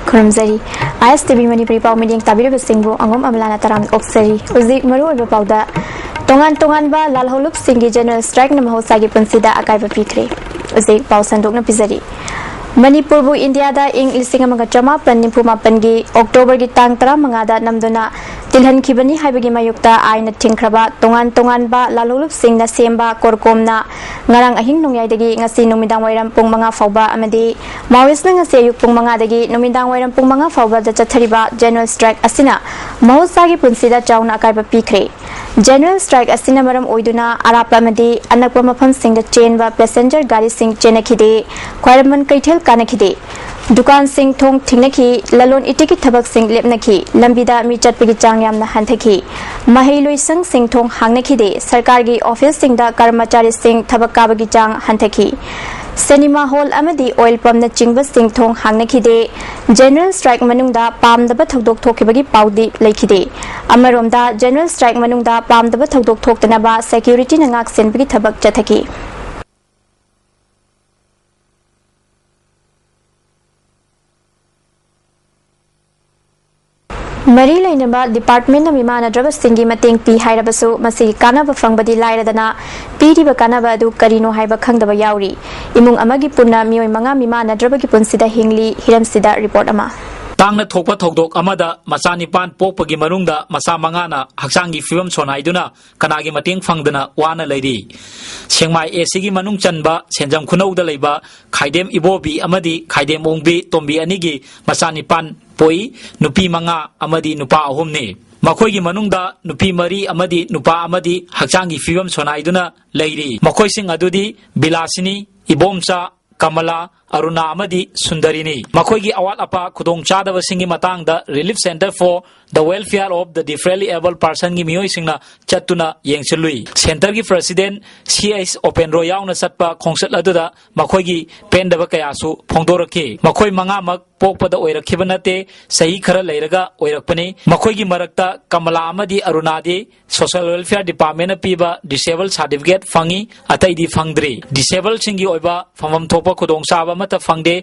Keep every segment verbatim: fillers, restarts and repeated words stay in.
ꯈꯨꯔꯨꯝꯖꯔꯤ꯫ ꯑꯥꯏ S T V Manipuri ꯄꯥꯎ ꯃꯤꯠꯌꯦꯡ ꯇꯥꯕꯤꯔꯤꯕꯁꯤꯡꯕꯨ ꯑꯉꯣꯝ ꯑꯃꯂꯥꯅ ꯇꯔꯥꯝꯅ ꯑꯣꯛꯆꯔꯤ꯫ ꯍꯧꯖꯤꯛ ꯃꯔꯨꯑꯣꯏꯕ ꯄꯥꯎꯗ, ꯇꯣꯉꯥꯟ ꯇꯣꯉꯥꯟꯕ ꯂꯥꯜꯍꯧꯂꯨꯞꯁꯤꯡꯒꯤ ꯖꯦꯅꯔꯦꯜ ꯁ꯭ꯇ꯭ꯔꯥꯏꯛꯅ ꯃꯍꯧꯁꯥꯒꯤ ꯄꯨꯟꯁꯤꯗ ꯑꯀꯥꯏꯕ ꯄꯤꯈ꯭ꯔꯦ꯫ ꯍꯧꯖꯤꯛ ꯄꯥꯎ ꯁꯟꯗꯣꯛꯅ ꯄꯤꯖꯔꯤ꯫ ꯃꯅꯤꯄꯨꯔꯕꯨ ꯏꯟꯗꯤꯌꯥꯗ ꯏꯪ ꯂꯤꯁꯤꯡ ꯑꯃꯒ ꯆꯃꯥꯄꯟ ꯅꯤꯐꯨ ꯃꯥꯄꯟꯒꯤ ꯑꯣꯛꯇꯣꯕꯔꯒꯤ ꯇꯥꯡ ꯇꯔꯥꯃꯉꯥꯗ ꯅꯝꯗꯨꯅ ꯇꯤꯜꯍꯟꯈꯤꯕꯅꯤ ꯍꯥꯏꯕꯒꯤ ꯃꯥꯌꯣꯛꯇ ꯑꯥꯏꯟꯅ ꯊꯤꯡꯈ꯭ꯔꯕ ꯇꯣꯉꯥꯟ ꯇꯣꯉꯥꯟꯕ ꯂꯥꯜꯍꯧꯂꯨꯞꯁꯤꯡꯅ ꯁꯦꯝꯕ ꯀꯣꯔꯀꯣꯝꯅ ꯉꯔꯥꯡ ꯑꯍꯤꯡ ꯅꯣꯡꯌꯥꯏꯗꯒꯤ ꯉꯁꯤ ꯅꯨꯃꯤꯗꯥꯡ ꯋꯥꯏꯔꯝ ꯄꯨꯡ ꯃꯉꯥ ꯐꯥꯎꯕ ꯑꯃꯗꯤ ꯃꯥꯋꯤꯁꯅ ꯉꯁꯤ ꯑꯌꯨꯛ ꯄꯨꯡ ꯃꯉꯥꯗꯒꯤ ꯅꯨꯃꯤꯗꯥꯡ ꯋꯥꯏꯔꯝ ꯄꯨꯡ ꯃꯉꯥ ꯐꯥꯎꯕꯗ ꯆꯠꯊꯔꯤꯕ ꯖꯦꯅꯔꯦꯜ ꯁ꯭ꯇ꯭ꯔꯥꯏꯛ ꯑꯁꯤꯅ ꯃꯍꯧꯁꯥꯒꯤ ꯄꯨꯟꯁꯤꯗ ꯆꯥꯎꯅ ꯑꯀꯥꯏꯕ ꯄꯤꯈ꯭ꯔꯦ꯫ ꯖꯦꯅꯔꯦꯜ ꯁ꯭ꯇ꯭ꯔꯥꯏꯛ ꯑꯁꯤꯅ ꯃꯔꯝ ꯑꯣꯏꯗꯨꯅ ꯑꯔꯥꯞꯄ ꯑꯃꯗꯤ ꯑꯅꯛꯄ ꯃꯐꯝꯁꯤꯡꯗ ꯆꯦꯟꯕ ꯄꯦꯁꯦꯟꯖꯔ ꯒꯥꯔꯤꯁꯤꯡ ꯆꯦꯟꯅꯈꯤꯗꯦ꯫ ꯈ꯭ꯋꯥꯏꯔꯝꯕꯟ ꯀꯩꯊꯦꯜ ꯀꯥꯅꯈꯤꯗꯦ꯫ ꯗꯨꯀꯥꯟꯁꯤꯡ ꯊꯣꯡ ꯊꯤꯡꯅꯈꯤ, ꯂꯂꯣꯟ ꯏꯇꯤꯛꯀꯤ ꯊꯕꯛꯁꯤꯡ ꯂꯦꯞꯅꯈꯤ, ꯂꯝꯕꯤꯗ ꯃꯤ ꯆꯠꯄꯒꯤ ꯆꯥꯡ ꯌꯥꯝꯅ ꯍꯟꯊꯈꯤ꯫ ꯃꯍꯩ ꯂꯣꯏꯁꯪꯁꯤꯡ ꯊꯣꯡ ꯍꯥꯡꯅꯈꯤꯗꯦ, ꯁꯔꯀꯥꯔꯒꯤ ꯑꯣꯐꯤꯁꯁꯤꯡꯗ ꯀꯔꯃꯆꯥꯔꯤꯁꯤꯡ ꯊꯕꯛ ꯀꯥꯕꯒꯤ ꯆꯥꯡ ꯍꯟꯊꯈꯤ꯫ ꯁꯤꯅꯦꯃꯥ ꯍꯣꯜ ꯑꯃꯗꯤ ꯑꯣꯏꯜ ꯄꯝꯅꯆꯤꯡꯕꯁꯤꯡ ꯊꯣꯡ ꯍꯥꯡꯅꯈꯤꯗꯦ꯫ ꯖꯦꯅꯔꯦꯜ ꯁ꯭ꯇ꯭ꯔꯥꯏꯛ ꯃꯅꯨꯡꯗ ꯄꯥꯝꯗꯕ ꯊꯧꯗꯣꯛ ꯊꯣꯛꯈꯤꯕꯒꯤ ꯄꯥꯎꯗꯤ ꯂꯩꯈꯤꯗꯦ꯫ ꯑꯃꯔꯣꯝꯗ, ꯖꯦꯅꯔꯦꯜ ꯁ꯭ꯇ꯭ꯔꯥꯏꯛ ꯃꯅꯨꯡꯗ ꯄꯥꯝꯗꯕ ꯊꯧꯗꯣꯛ ꯊꯣꯛꯇꯅꯕ ꯁꯦꯀ꯭ꯌꯨꯔꯤꯇꯤꯅ ꯉꯥꯛ ꯁꯦꯟꯕꯒꯤ ꯊꯕꯛ ꯆꯠꯊꯈꯤ꯫ ꯃꯔꯤ ꯂꯩꯅꯕ ꯗꯤꯄꯥꯔꯠꯃꯦꯟꯅ ꯃꯤꯃꯥꯟꯅꯗ꯭ꯔꯕꯁꯤꯡꯒꯤ ꯃꯇꯦꯡ ꯄꯤ ꯍꯥꯏꯔꯕꯁꯨ, ꯃꯁꯤꯒꯤ ꯀꯥꯟꯅꯕ ꯐꯪꯕꯗꯤ ꯂꯥꯏꯔꯗꯅ, ꯄꯤꯔꯤꯕ ꯀꯥꯟꯅꯕ ꯑꯗꯨ ꯀꯔꯤꯅꯣ ꯍꯥꯏꯕ ꯈꯪꯗꯕ ꯌꯥꯎꯔꯤ꯫ ꯏꯃꯨꯡ ꯑꯃꯒꯤ ꯄꯨꯟꯅ ꯃꯤꯑꯣꯏ ꯃꯉꯥ ꯃꯤꯃꯥꯟꯅꯗ꯭ꯔꯕꯒꯤ ꯄꯨꯟꯁꯤꯗ ꯍꯤꯡꯂꯤ꯫ ꯍꯤꯔꯝꯁꯤꯗ ꯔꯤꯄꯣꯔꯠ ꯑꯃ꯫ ꯇꯥꯡꯅ ꯊꯣꯛꯄ ꯊꯧꯗꯣꯛ ꯑꯃꯗ ꯃꯆꯥ ꯅꯤꯄꯥꯟ ꯄꯣꯛꯄꯒꯤ ꯃꯅꯨꯡꯗ ꯃꯆꯥ ꯃꯉꯥꯅ ꯍꯛꯆꯥꯡꯒꯤ ꯐꯤꯕꯝ ꯁꯣꯟꯅꯥꯏꯗꯨꯅ ꯀꯅꯥꯒꯤ ꯃꯇꯦꯡ ꯐꯪꯗꯅ ꯋꯥꯅ ꯂꯩꯔꯤ? ꯁꯦꯛꯃꯥꯏ ꯑꯦ ꯁꯤꯒꯤ ꯃꯅꯨꯡ ꯆꯟꯕ ꯁꯦꯟꯖꯝ ꯈꯨꯅꯧꯗ ꯂꯩꯕ ꯈꯥꯏꯗꯦꯝ ꯏꯕꯣꯕꯤ ꯑꯃꯗꯤ ꯈꯥꯏꯗꯦꯝ ꯑꯣꯡꯕꯤ ꯇꯣꯝꯕꯤ ꯑꯅꯤꯒꯤ ꯃꯆꯥ ꯅꯤꯄꯥꯟ ꯄꯣꯛꯏ, ꯅꯨꯄꯤ ꯃꯉꯥ ꯑꯃꯗꯤ ꯅꯨꯄꯥ ꯑꯍꯨꯝꯅꯤ꯫ ꯃꯈꯣꯏꯒꯤ ꯃꯅꯨꯡꯗ ꯅꯨꯄꯤ ꯃꯔꯤ ꯑꯃꯗꯤ ꯅꯨꯄꯥ ꯑꯃꯗꯤ ꯍꯛꯆꯥꯡꯒꯤ ꯐꯤꯕꯝ ꯁꯣꯟꯅꯥꯏꯗꯨꯅ ꯂꯩꯔꯤ꯫ ꯃꯈꯣꯏꯁꯤꯡ ꯑꯗꯨꯗꯤ ꯕꯤꯂꯥꯁꯤꯅꯤ, ꯏꯕꯣꯝꯆꯥ, ꯀꯃꯂꯥ, ꯑꯔꯨꯅꯥ ꯑꯃꯗꯤ ꯁꯨꯟꯗꯔꯤꯅꯤ꯫ ꯃꯈꯣꯏꯒꯤ ꯑꯋꯥꯠ ꯑꯄꯥ ꯈꯨꯗꯣꯡꯆꯥꯗꯕꯁꯤꯡꯒꯤ ꯃꯇꯥꯡꯗ Relief Centre for the Welfare of the Differently Abled Personꯒꯤ ꯃꯤꯑꯣꯏꯁꯤꯡꯅ ꯆꯠꯇꯨꯅ ꯌꯦꯡꯁꯤꯜꯂꯨꯏ꯫ ꯁꯦꯟꯇꯔꯒꯤ ꯄ꯭ꯔꯁꯤꯗꯦꯟ ꯁꯤ ꯑꯩꯆ ꯑꯣꯄꯦꯟꯗ꯭ꯔꯣ ꯌꯥꯎꯅ ꯆꯠꯄ ꯈꯣꯡꯆꯠ ꯑꯗꯨꯗ ꯃꯈꯣꯏꯒꯤ ꯄꯦꯟꯗꯕ ꯀꯌꯥꯁꯨ ꯐꯣꯡꯗꯣꯔꯛꯈꯤ꯫ ꯃꯈꯣꯏ ꯃꯉꯥꯃꯛ ꯄꯣꯛꯄꯗ ꯑꯣꯏꯔꯛꯈꯤꯕ ꯅꯠꯇꯦ, ꯆꯍꯤ ꯈꯔ ꯂꯩꯔꯒ ꯑꯣꯏꯔꯛꯄꯅꯤ꯫ ꯃꯈꯣꯏꯒꯤ ꯃꯔꯛꯇ ꯀꯃꯂꯥ ꯑꯃꯗꯤ ꯑꯔꯨꯅꯥꯗꯤ Social Welfare Departmentꯅ ꯄꯤꯕ Disable Certificate ꯐꯪꯉꯤ, ꯑꯇꯩꯗꯤ ꯐꯪꯗ꯭ꯔꯤ꯫ Disableꯁꯤꯡꯒꯤ ꯑꯣꯏꯕ ꯐꯪꯐꯝ ꯊꯣꯛꯄ ꯈꯨꯗꯣꯡꯆꯥꯕ ꯑꯃꯠꯇ ꯐꯪꯗꯦ꯫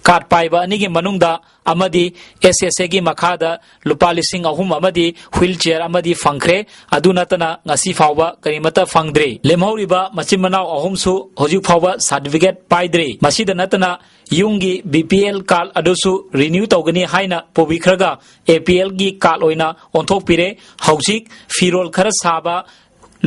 ꯀꯥꯔꯗ ꯄꯥꯏꯕ ꯑꯅꯤꯒꯤ ꯃꯅꯨꯡꯗ ꯑꯃꯗꯤ ꯑꯦꯁ ꯑꯦꯁ ꯑꯦꯒꯤ ꯃꯈꯥꯗ ꯂꯨꯄꯥ ꯂꯤꯁꯤꯡ ꯑꯍꯨꯝ ꯑꯃꯗꯤ ꯋꯤꯜ ꯆꯤꯌꯔ ꯑꯃꯗꯤ ꯐꯪꯈ꯭ꯔꯦ꯫ ꯑꯗꯨ ꯅꯠꯇꯅ ꯉꯁꯤ ꯐꯥꯎꯕ ꯀꯔꯤꯃꯠꯇ ꯐꯪꯗ꯭ꯔꯤ꯫ ꯂꯦꯝꯍꯧꯔꯤꯕ ꯃꯆꯤꯟ ꯃꯅꯥꯎ ꯑꯍꯨꯝꯁꯨ ꯍꯧꯖꯤꯛ ꯐꯥꯎꯕ ꯁꯥꯔꯇꯤꯐꯤꯀꯦꯠ ꯄꯥꯏꯗ꯭ꯔꯤ꯫ ꯃꯁꯤꯗ ꯅꯠꯇꯅ ꯌꯨꯝꯒꯤ ꯕꯤ ꯄꯤ ꯑꯦꯜ ꯀꯥꯔꯗ ꯑꯗꯨꯁꯨ ꯔꯤꯅ꯭ꯌꯨ ꯇꯧꯒꯅꯤ ꯍꯥꯏꯅ ꯄꯨꯕꯤꯈ꯭ꯔꯒ ꯑꯦ ꯄꯤ ꯑꯦꯜꯒꯤ ꯀꯥꯔꯗ ꯑꯣꯏꯅ ꯑꯣꯟꯊꯣꯛꯄꯤꯔꯦ꯫ ꯍꯧꯖꯤꯛ ꯐꯤꯔꯣꯜ ꯈꯔ ꯁꯥꯕ,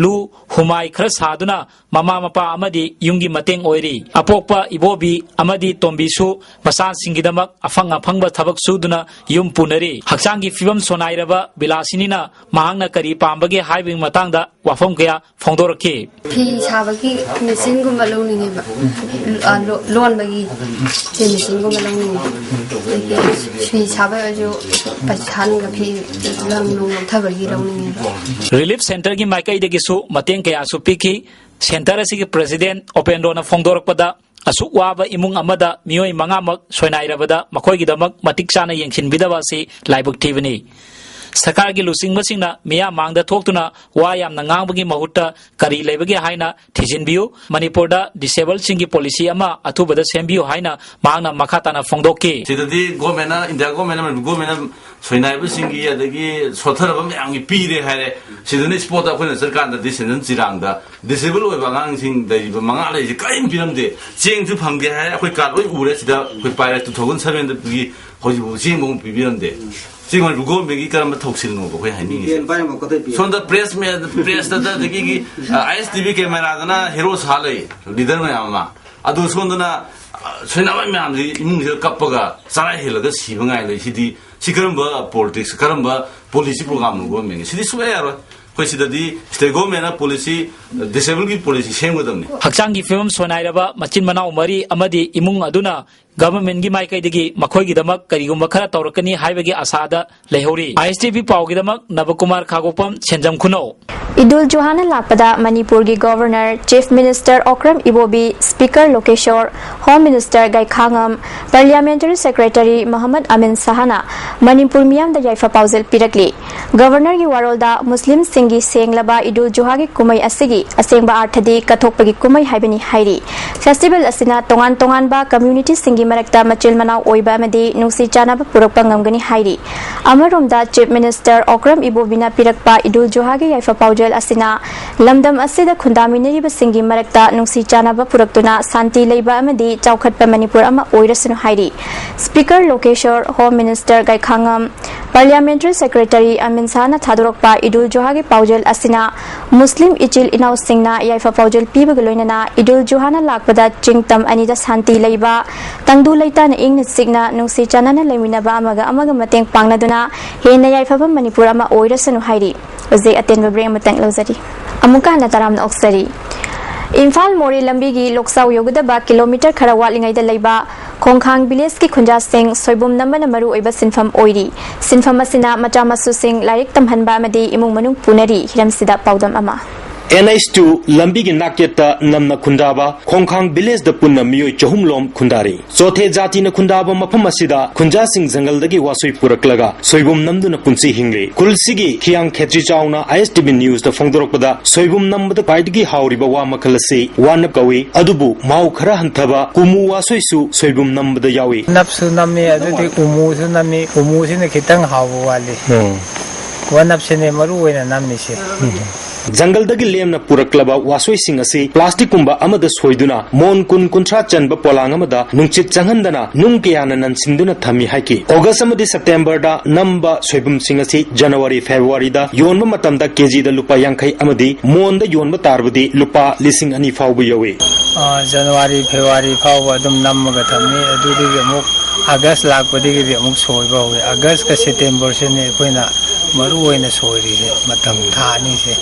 ꯂꯨ ꯍꯨꯃꯥꯏ ꯈꯔ ꯁꯥꯗꯨꯅ ꯃꯃꯥ ꯃꯄꯥ ꯑꯃꯗꯤ ꯌꯨꯝꯒꯤ ꯃꯇꯦꯡ ꯑꯣꯏꯔꯤ꯫ ꯑꯄꯣꯛꯄ ꯏꯕꯣꯕꯤ ꯑꯃꯗꯤ ꯇꯣꯝꯕꯤꯁꯨ ꯃꯆꯥꯁꯤꯡꯒꯤꯗꯃꯛ ꯑꯐꯪ ꯑꯐꯪꯕ ꯊꯕꯛ ꯁꯨꯗꯨꯅ ꯌꯨꯝ ꯄꯨꯅꯔꯤ꯫ ꯍꯛꯆꯥꯡꯒꯤ ꯐꯤꯕꯝ ꯁꯣꯟꯅꯥꯏꯔꯕ ꯕꯤꯂꯥꯁꯤꯅꯤꯅ ꯃꯍꯥꯛꯅ ꯀꯔꯤ ꯄꯥꯝꯕꯒꯦ ꯍꯥꯏꯕꯒꯤ ꯃꯇꯥꯡꯗ ꯋꯥꯐꯝ ꯀꯌꯥ ꯐꯣꯡꯗꯣꯔꯛꯈꯤ꯫ ꯐꯤ ꯁꯥꯕꯒꯤ ꯃꯦꯆꯤꯟꯒꯨꯝꯕ ꯂꯧꯅꯤꯡꯉꯦꯕ꯫ ꯑ, ꯂꯣ-, ꯂꯣꯟꯕꯒꯤ ꯐꯤ ꯃꯦꯆꯤꯟꯒꯨꯝꯕ ꯂꯧꯅꯤꯡꯉꯦ꯫ ꯑꯗꯒꯤ ꯐꯤ ꯁꯥꯕ ꯑꯣꯏꯔꯁꯨ ꯄꯩꯁꯥ ꯅꯨꯡꯒ ꯐꯤ ꯂꯪ ꯅꯨꯡ ꯂꯧꯊꯕꯒꯤ ꯂꯧꯅꯤꯡꯉꯦꯕ꯫ ꯔꯤꯂꯤꯐ ꯁꯦꯟꯇꯔꯒꯤ ꯃꯥꯏꯀꯩꯗꯒꯤꯁꯨ ꯃꯇꯦꯡ ꯀꯌꯥꯁꯨ ꯄꯤꯈꯤ꯫ ꯁꯦꯟꯇꯔ ꯑꯁꯤꯒꯤ ꯄ꯭ꯔꯦꯁꯤꯗꯦꯟꯠ ꯎꯄꯦꯟꯗ꯭ꯔꯣꯅ ꯐꯣꯡꯗꯣꯔꯛꯄꯗ, ꯑꯁꯨꯛ ꯋꯥꯕ ꯏꯃꯨꯡ ꯑꯃꯗ ꯃꯤꯑꯣꯏ ꯃꯉꯥꯃꯛ ꯁꯣꯏꯅꯥꯏꯔꯕꯗ ꯃꯈꯣꯏꯒꯤꯗꯃꯛ ꯃꯇꯤꯛ ꯆꯥꯅ ꯌꯦꯡꯁꯤꯟꯕꯤꯗꯕ ꯑꯁꯤ ꯂꯥꯏꯕꯛ ꯊꯤꯕꯅꯤ꯫ ꯁꯔꯀꯥꯔꯒꯤ ꯂꯨꯆꯤꯡꯕꯁꯤꯡꯅ ꯃꯤꯌꯥꯝ ꯃꯥꯡꯗ ꯊꯣꯛꯇꯨꯅ ꯋꯥ ꯌꯥꯝꯅ ꯉꯥꯡꯕꯒꯤ ꯃꯍꯨꯠꯇ ꯀꯔꯤ ꯂꯩꯕꯒꯦ ꯍꯥꯏꯅ ꯊꯤꯖꯤꯟꯕꯤꯌꯨ꯫ ꯃꯅꯤꯄꯨꯔꯗ ꯗꯤꯁꯦꯕꯜꯁꯤꯡꯒꯤ ꯄꯣꯂꯤꯁꯤ ꯑꯃ ꯑꯊꯨꯕꯗ ꯁꯦꯝꯕꯤꯌꯨ ꯍꯥꯏꯅ ꯃꯍꯥꯛꯅ ꯃꯈꯥ ꯇꯥꯅ ꯐꯣꯡꯗꯣꯛꯈꯤ꯫ ꯁꯤꯗꯗꯤ ꯒꯣꯔꯃꯦꯟꯅ, ꯏꯟꯗꯤꯌꯥ ꯒꯣꯔꯃꯦꯟꯅ, ꯃꯅꯤꯄꯨꯔ ꯒꯣꯔꯃꯦꯟꯅ ꯁꯣꯏꯅꯥꯏꯕꯁꯤꯡꯒꯤ ꯑꯗꯒꯤ ꯁꯣꯠꯊꯔꯕ ꯃꯌꯥꯝꯒꯤ ꯄꯤꯔꯦ ꯍꯥꯏꯔꯦ꯫ ꯁꯤꯗꯅ ꯏꯁꯄꯣꯔꯠꯇ ꯑꯩꯈꯣꯏꯅ ꯆꯠꯀꯥꯟꯗꯗꯤ ꯁꯦꯟꯖꯟ ꯆꯤꯔꯥꯡꯗ ꯗꯤꯁꯦꯕꯜ ꯑꯣꯏꯕ ꯑꯉꯥꯡꯁꯤꯡ ꯂꯩꯔꯤꯕ ꯃꯉꯥ ꯂꯩꯔꯤꯁꯦ ꯀꯔꯤꯝ ꯄꯤꯔꯝꯗꯦ꯫ ꯆꯦꯡꯁꯨ ꯐꯪꯗꯦ ꯍꯥꯏ, ꯑꯩꯈꯣꯏ ꯀꯥꯔꯗ ꯂꯣꯏ ꯎꯔꯦ꯫ ꯁꯤꯗ ꯑꯩꯈꯣꯏ ꯄꯥꯏꯔꯦ, ꯇꯨ ꯊꯥꯎꯖꯟ ꯁꯚꯦꯟꯗꯒꯤ ꯍꯧꯖꯤꯛꯐꯥꯎ ꯆꯦꯡ ꯑꯃꯨꯛ ꯄꯤꯕꯤꯔꯝꯗꯦ꯫ ꯆꯦꯡ ꯍꯣꯏ ꯒꯣꯔꯃꯦꯟꯒꯤ ꯀꯔꯝꯕ ꯊꯧꯁꯤꯜꯅꯣꯕ ꯑꯩꯈꯣꯏ ꯍꯥꯏꯅꯤꯡꯉꯤꯁꯦ? ꯁꯣꯝꯗ ꯄ꯭ꯔꯦꯁ ꯃꯦ-, ꯄ꯭ꯔꯦꯁꯇ ꯑꯗꯒꯤ ꯑꯥꯏ ꯑꯦꯁ ꯇꯤ ꯚꯤ ꯀꯦꯃꯦꯔꯥꯗꯅ ꯍꯦꯔꯣ ꯁꯥ ꯂꯩ, ꯂꯤꯗꯔ ꯃꯌꯥꯝ ꯑꯃ꯫ ꯑꯗꯨ ꯁꯣꯝꯗꯅ, ꯑ, ꯁꯣꯏꯅꯥꯏꯕ ꯃꯌꯥꯝꯁꯤ ꯏꯃꯨꯡꯁꯤꯗ ꯀꯞꯄꯒ ꯆꯔꯥ ꯍꯦꯜꯂꯒ ꯁꯤꯕ ꯉꯥꯏ ꯂꯩ꯫ ꯁꯤꯗꯤ, ꯁꯤ ꯀꯔꯝꯕ ꯄꯣꯂꯤꯇꯤꯛꯁ, ꯀꯔꯝꯕ ꯄꯣꯂꯤꯁꯤ ꯄ꯭ꯔꯣꯒꯥꯝꯅꯣ ꯒꯣꯔꯃꯦꯟꯒꯤ? ꯁꯤꯗꯤ ꯁꯨꯡꯌꯥ ꯌꯥꯔꯣꯏ꯫ ꯑꯩꯈꯣꯏ ꯁꯤꯗꯗꯤ ꯁ꯭ꯇꯦꯠ ꯒꯣꯔꯃꯦꯟꯅ ꯄꯣꯂꯤꯁꯤ, ꯗꯤꯁꯦꯕꯜꯒꯤ ꯄꯣꯂꯤꯁꯤ ꯁꯦꯝꯒꯗꯕꯅꯤ꯫ ꯍꯛꯆꯥꯡꯒꯤ ꯐꯤꯕꯝ ꯁꯣꯏꯅꯥꯏꯔꯕ ꯃꯆꯤꯟ ꯃꯅꯥꯎ ꯃꯔꯤ ꯑꯃꯗꯤ ꯏꯃꯨꯡ ꯑꯗꯨꯅ ꯒꯚꯔꯟꯃꯦꯟꯠꯀꯤ ꯃꯥꯏꯀꯩꯗꯒꯤ ꯃꯈꯣꯏꯒꯤꯗꯃꯛ ꯀꯔꯤꯒꯨꯝꯕ ꯈꯔ ꯇꯧꯔꯛꯀꯅꯤ ꯍꯥꯏꯕꯒꯤ ꯑꯥꯁꯥꯗ ꯂꯩꯍꯧꯔꯤ꯫ ꯑꯥꯏ ꯑꯦꯁ ꯇꯤ ꯚꯤ ꯄꯥꯎꯒꯤꯗꯃꯛ ꯅꯕꯀꯨꯃꯥꯔ ꯈꯥꯒꯣꯛꯄꯝ, ꯁꯦꯟꯖꯝ ꯈꯨꯅꯧ꯫ ꯏꯗꯨꯜ ꯖꯨꯍꯥꯅ ꯂꯥꯛꯄꯗ ꯃꯅꯤꯄꯨꯔꯒꯤ governor, chief minister Okram Ibobi, Speaker Lokeshor, Home Minister Gaikhangam, Parliamentary Secretary Mohammad Amin ꯁꯍꯥꯅ ꯃꯅꯤꯄꯨꯔ ꯃꯤꯌꯥꯝꯗ ꯌꯥꯏꯐ ꯄꯥꯎꯖꯦꯜ ꯄꯤꯔꯛꯂꯤ꯫ ꯒꯕꯔꯅꯔꯒꯤ ꯋꯥꯔꯣꯜꯗ ꯃꯨꯁꯂꯤꯝꯁꯤꯡꯒꯤ ꯁꯦꯡꯂꯕ ꯏꯗꯨꯜ ꯖꯨꯍꯥꯒꯤ ꯀꯨꯝꯍꯩ ꯑꯁꯤꯒꯤ ꯑꯁꯦꯡꯕ ꯑꯥꯔꯊꯗꯤ ꯀꯠꯊꯣꯛꯄꯒꯤ ꯀꯨꯝꯍꯩ ꯍꯥꯏꯕꯅꯤ ꯍꯥꯏꯔꯤ꯫ ꯐꯦꯁꯇꯤꯚꯦꯜ ꯑꯁꯤꯅ ꯇꯣꯉꯥꯟ ꯇꯣꯉꯥꯟꯕ ꯀꯝꯃ꯭ꯌꯨꯅꯤꯇꯤꯁꯤꯡꯒꯤ ꯃꯔꯛꯇ ꯃꯆꯤꯜ ꯃꯅꯥꯎ ꯑꯣꯏꯕ ꯑꯃꯗꯤ ꯅꯨꯡꯁꯤ ꯆꯥꯟꯅꯕ ꯄꯨꯔꯛꯄ ꯉꯝꯒꯅꯤ ꯍꯥꯏꯔꯤ꯫ ꯑꯃꯔꯣꯝꯗ, ꯆꯤꯐ ꯃꯤꯅꯤꯁꯇꯔ ꯑꯣꯀ꯭ꯔꯝ ꯏꯕꯣꯕꯤꯅ ꯄꯤꯔꯛꯄ ꯏꯗꯨꯜ ꯖꯨꯍꯥꯒꯤ ꯌꯥꯏꯐ ꯄꯥꯎꯖꯦꯜ ꯑꯁꯤꯅ ꯂꯝꯗꯝ ꯑꯁꯤꯗ ꯈꯨꯟꯗꯥꯃꯤꯟꯅꯔꯤꯕꯁꯤꯡꯒꯤ ꯃꯔꯛꯇ ꯅꯨꯡꯁꯤ ꯆꯥꯟꯅꯕ ꯄꯨꯔꯛꯇꯨꯅ ꯁꯥꯟꯇꯤ ꯂꯩꯕ ꯑꯃꯗꯤ ꯆꯥꯎꯈꯠꯄ ꯃꯅꯤꯄꯨꯔ ꯑꯃ ꯑꯣꯏꯔꯁꯅꯨ ꯍꯥꯏꯔꯤ꯫ Speaker Lokeshor, home minister Gaikhangam, parliamentary secretary Amin ꯁꯥꯍꯅ ꯊꯥꯗꯣꯔꯛꯄ ꯏꯗꯨꯜ ꯖꯨꯍꯥꯒꯤ ꯄꯥꯎꯖꯦꯜ ꯑꯁꯤꯅ ꯃꯨꯁꯂꯤꯝ ꯏꯆꯤꯜ ꯏꯅꯥꯎꯁꯤꯡꯅ ꯌꯥꯏꯐ ꯄꯥꯎꯖꯦꯜ ꯄꯤꯕꯒ ꯂꯣꯏꯅꯅ ꯏꯗꯨꯜ ꯖꯨꯍꯥꯅ ꯂꯥꯛꯄꯗ ꯆꯤꯡ ꯇꯝ ꯑꯅꯤꯗ ꯁꯥꯟꯇꯤ ꯂꯩꯕ, ꯇꯪꯗꯨ ꯂꯩꯇꯥꯅ ꯏꯪꯅ ꯆꯤꯛꯅ ꯅꯨꯡꯁꯤ ꯆꯥꯟꯅꯅ ꯂꯩꯃꯤꯟꯅꯕ, ꯑꯃꯒ ꯑꯃꯒ ꯃꯇꯦꯡ ꯄꯥꯡꯅꯗꯨꯅ ꯍꯦꯟꯅ ꯌꯥꯏꯐꯕ ꯃꯅꯤꯄꯨꯔ ꯑꯃ ꯑꯣꯏꯔꯁꯅꯨ ꯍꯥꯏꯔꯤ꯫ ꯍꯧꯖꯤꯛ ꯑꯇꯦꯟꯕ ꯕ꯭ꯔꯦꯛ ꯑꯃꯇꯪ ꯂꯧꯖꯔꯤ꯫ ꯑꯃꯨꯛꯀ ꯍꯟꯅ ꯇꯔꯥꯝꯅ ꯑꯣꯛꯆꯔꯤ꯫ ꯏꯝꯐꯥꯜ ꯃꯣꯔꯦ ꯂꯝꯕꯤꯒꯤ ꯂꯣꯛꯆꯥꯎ ꯌꯧꯒꯗꯕ ꯀꯤꯂꯣꯃꯤꯇꯔ ꯈꯔ ꯋꯥꯠꯂꯤꯉꯩꯗ ꯂꯩꯕ ꯈꯣꯡꯈꯥꯡ ꯚꯤꯂꯦꯖꯀꯤ ꯈꯨꯟꯖꯥꯁꯤꯡ ꯁꯣꯏꯕꯨꯝ ꯅꯝꯕꯅ ꯃꯔꯨ ꯑꯣꯏꯕ ꯁꯤꯟꯐꯝ ꯑꯣꯏꯔꯤ꯫ ꯁꯤꯟꯐꯝ ꯑꯁꯤꯅ ꯃꯆꯥ ꯃꯁꯨꯁꯤꯡ ꯂꯥꯏꯔꯤꯛ ꯇꯝꯍꯟꯕ ꯑꯃꯗꯤ ꯏꯃꯨꯡ ꯃꯅꯨꯡ ꯄꯨꯅꯔꯤ꯫ ꯍꯤꯔꯝꯁꯤꯗ ꯄꯥꯎꯗꯝ ꯑꯃ꯫ ꯑꯦꯟ ꯑꯩꯆ ꯇꯨ ꯂꯝꯕꯤꯒꯤ ꯅꯥꯛꯌꯦꯠꯇ ꯅꯝꯅ ꯈꯨꯟꯗꯥꯕ ꯈꯣꯡꯈꯥꯡ ꯚꯤꯂꯦꯖꯗ ꯄꯨꯟꯅ ꯃꯤꯑꯣꯏ ꯆꯍꯨꯝ ꯂꯣꯝ ꯈꯨꯟꯗꯥꯔꯤ꯫ ꯆꯣꯊꯦ ꯖꯥꯇꯤꯅ ꯈꯨꯟꯗꯥꯕ ꯃꯐꯝ ꯑꯁꯤꯗ ꯈꯨꯟꯖꯥꯁꯤꯡ ꯖꯪꯒꯜꯗꯒꯤ ꯋꯥꯁꯣꯏ ꯄꯨꯔꯛꯂꯒ ꯁꯣꯏꯕꯨꯝ ꯅꯝꯗꯨꯅ ꯄꯨꯟꯁꯤ ꯍꯤꯡꯂꯤ꯫ ꯈꯨꯜꯁꯤꯒꯤ ꯈꯤꯌꯥꯡ ꯈꯦꯇ꯭ꯔꯤ ꯆꯥꯎꯅ ꯑꯥꯏ ꯑꯦꯁ ꯇꯤ ꯚꯤ ꯅ꯭ꯌꯨꯁꯇ ꯐꯣꯡꯗꯣꯔꯛꯄꯗ, ꯁꯣꯏꯕꯨꯝ ꯅꯝꯕꯗ ꯈ꯭ꯋꯥꯏꯗꯒꯤ ꯍꯥꯎꯔꯤꯕ ꯋꯥ ꯃꯈꯜ ꯑꯁꯤ ꯋꯥꯅꯞ ꯀꯧꯏ꯫ ꯑꯗꯨꯕꯨ ꯃꯍꯥꯎ ꯈꯔ ꯍꯟꯊꯕ ꯀꯨꯃꯨ ꯋꯥꯁꯣꯏꯁꯨ ꯁꯣꯏꯕꯨꯝ ꯅꯝꯕꯗ ꯌꯥꯎꯏ꯫ ꯅꯞꯁꯨ ꯅꯝꯃꯤ, ꯑꯗꯨꯗꯤ ꯀꯨꯃꯨꯁꯨ ꯅꯝꯃꯤ꯫ ꯀꯨꯃꯨꯁꯤꯅ ꯈꯤꯇꯪ ꯍꯥꯎꯕ ꯋꯥꯠꯂꯤ꯫ ꯎꯝ꯫ ꯋꯥꯅꯞꯁꯤꯅꯦ ꯃꯔꯨ ꯑꯣꯏꯅ ꯅꯝꯃꯤꯁꯦ꯫ ꯖꯪꯒꯜꯗꯒꯤ ꯂꯦꯝꯅ ꯄꯨꯔꯛꯂꯕ ꯋꯥꯁꯣꯏꯁꯤꯡ ꯑꯁꯤ ꯄ꯭ꯂꯥꯁꯇꯤꯛꯀꯨꯝꯕ ꯑꯃꯗ ꯁꯣꯏꯗꯨꯅ ꯃꯣꯟ ꯀꯨꯟ ꯀꯨꯟꯊ꯭ꯔꯥ ꯆꯟꯕ ꯄꯣꯂꯥꯡ ꯑꯃꯗ ꯅꯨꯡꯁꯤꯠ ꯆꯪꯍꯟꯗꯅ ꯅꯨꯡ ꯀꯌꯥꯅ ꯅꯟꯁꯤꯟꯗꯨꯅ ꯊꯝꯃꯤ ꯍꯥꯏꯈꯤ꯫ ꯑꯣꯒꯁ ꯑꯃꯗꯤ ꯁꯦꯞꯇꯦꯝꯕꯔꯗ ꯅꯝꯕ ꯁꯣꯏꯕꯨꯝꯁꯤꯡ ꯑꯁꯤ ꯖꯅꯋꯥꯔꯤ, ꯐꯦꯕ꯭ꯔꯨꯋꯥꯔꯤꯗ ꯌꯣꯟꯕ ꯃꯇꯝꯗ ꯀꯦꯖꯤꯗ ꯂꯨꯄꯥ ꯌꯥꯡꯈꯩ ꯑꯃꯗꯤ ꯃꯣꯟꯗ ꯌꯣꯟꯕ ꯇꯥꯔꯕꯗꯤ ꯂꯨꯄꯥ ꯂꯤꯁꯤꯡ ꯑꯅꯤ ꯐꯥꯎꯕ ꯌꯧꯏ꯫ ꯑ, ꯖꯅꯋꯥꯔꯤ, ꯐꯦꯕ꯭ꯔꯨꯋꯥꯔꯤ ꯐꯥꯎꯕ ꯑꯗꯨꯝ ꯅꯝꯃꯒ ꯊꯝꯃꯤ꯫ ꯑꯗꯨꯗꯒꯤ ꯑꯃꯨꯛ ꯑꯥꯒꯁ ꯂꯥꯛꯄꯗꯒꯤꯗꯤ ꯑꯃꯨꯛ ꯁꯣꯏꯕ ꯍꯧꯋꯤ꯫ ꯑꯥꯒꯁꯀ ꯁꯦꯞꯇꯦꯝꯕꯔꯁꯤꯅꯤ ꯑꯩꯈꯣꯏꯅ ꯃꯔꯨ ꯑꯣꯏꯅ ꯁꯣꯏꯔꯤꯁꯦ ꯃꯇꯝ ꯊꯥ ꯑꯅꯤꯁꯦ꯫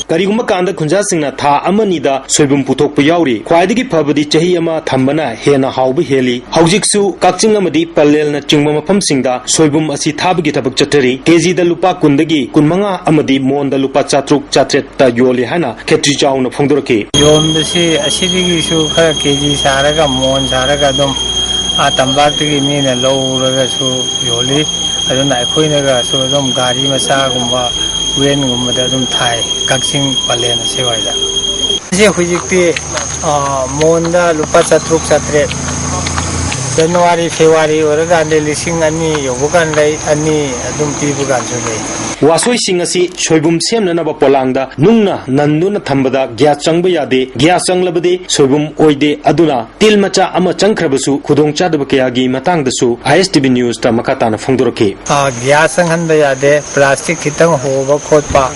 ꯀꯔꯤꯒꯨꯝꯕ ꯀꯥꯟꯗ ꯈꯨꯟꯖꯥꯁꯤꯡꯅ ꯊꯥ ꯑꯃꯅꯤꯗ ꯁꯣꯏꯕꯨꯝ ꯄꯨꯊꯣꯛꯄ ꯌꯥꯎꯔꯤ꯫ ꯈ꯭ꯋꯥꯏꯗꯒꯤ ꯐꯕꯗꯤ ꯆꯍꯤ ꯑꯃ ꯊꯝꯕꯅ ꯍꯦꯟꯅ ꯍꯥꯎꯕ ꯍꯦꯜꯂꯤ꯫ ꯍꯧꯖꯤꯛꯁꯨ ꯀꯛꯆꯤꯡ ꯑꯃꯗꯤ ꯄꯂꯦꯜꯅꯆꯤꯡꯕ ꯃꯐꯝꯁꯤꯡꯗ ꯁꯣꯏꯕꯨꯝ ꯑꯁꯤ ꯊꯥꯕꯒꯤ ꯊꯕꯛ ꯆꯠꯊꯔꯤ꯫ ꯀꯦꯖꯤꯗ ꯂꯨꯄꯥ ꯀꯨꯟꯗꯒꯤ ꯀꯨꯟꯃꯉꯥ ꯑꯃꯗꯤ ꯃꯣꯟꯗ ꯂꯨꯄꯥ ꯆꯥꯇ꯭ꯔꯨꯛ ꯆꯥꯇ꯭ꯔꯦꯠꯇ ꯌꯣꯜꯂꯤ ꯍꯥꯏꯅ ꯈꯦꯇ꯭ꯔꯤ ꯆꯥꯎꯅ ꯐꯣꯡꯗꯣꯔꯛꯈꯤ꯫ ꯌꯣꯟꯕꯁꯤ ꯑꯁꯤꯗꯒꯤꯁꯨ ꯈꯔ ꯀꯦꯖꯤ ꯁꯥꯔꯒ, ꯃꯣꯟ ꯁꯥꯔꯒ ꯑꯗꯨꯝ ꯑꯥ ꯇꯝꯄꯥꯛꯇꯒꯤ ꯃꯤꯅ ꯂꯧꯔꯒꯁꯨ ꯌꯣꯜꯂꯤ꯫ ꯑꯗꯨꯅ ꯑꯩꯈꯣꯏꯅꯒꯁꯨ ꯑꯗꯨꯝ ꯒꯥꯔꯤ ꯃꯆꯥꯒꯨꯝꯕ, ꯋꯦꯟꯒꯨꯝꯕꯗ ꯑꯗꯨꯝ ꯊꯥꯏ, ꯀꯛꯆꯤꯡ ꯄꯂꯦꯟ ꯑꯁꯤꯋꯥꯏꯗ꯫ ꯁꯤ ꯍꯧꯖꯤꯛꯇꯤ, ꯑ, ꯃꯣꯟꯗ ꯂꯨꯄꯥ ꯆꯥꯇ꯭ꯔꯨꯛ ꯆꯥꯇ꯭ꯔꯦꯠ, ꯖꯅꯋꯥꯔꯤ ꯐꯦꯕꯋꯥꯔꯤ ꯑꯣꯏꯔꯀꯥꯟꯗ ꯂꯤꯁꯤꯡ ꯑꯅꯤ ꯌꯧꯕ ꯀꯥꯟ ꯂꯩ, ꯑꯅꯤ ꯑꯗꯨꯝ ꯄꯤꯕ ꯀꯥꯟꯁꯨ ꯂꯩ꯫ ꯋꯥꯁꯣꯏꯁꯤꯡ ꯑꯁꯤ ꯁꯣꯏꯕꯨꯝ ꯁꯦꯝꯅꯅꯕ ꯄꯣꯂꯥꯡꯗ ꯅꯨꯡꯅ ꯅꯟꯗꯨꯅ ꯊꯝꯕꯗ ꯒ꯭ꯌꯥꯁ ꯆꯪꯕ ꯌꯥꯗꯦ꯫ ꯒ꯭ꯌꯥꯁ ꯆꯪꯂꯕꯗꯤ ꯁꯣꯏꯕꯨꯝ ꯑꯣꯏꯗꯦ꯫ ꯑꯗꯨꯅ ꯇꯤꯜ ꯃꯆꯥ ꯑꯃ ꯆꯪꯈ꯭ꯔꯕꯁꯨ ꯈꯨꯗꯣꯡꯆꯥꯗꯕ ꯀꯌꯥꯒꯤ ꯃꯇꯥꯡꯗꯁꯨ ꯑꯥꯏ ꯑꯦꯁ ꯇꯤ ꯚꯤ ꯅ꯭ꯌꯨꯁꯇ ꯃꯈꯥ ꯇꯥꯅ ꯐꯣꯡꯗꯣꯔꯛꯈꯤ꯫ ꯑ, ꯒ꯭ꯌꯥꯁ ꯆꯪꯍꯟꯕ ꯌꯥꯗꯦ꯫ ꯄ꯭ꯂꯥꯁꯇꯤꯛ ꯈꯤꯇꯪ ꯍꯣꯕ ꯈꯣꯠꯄ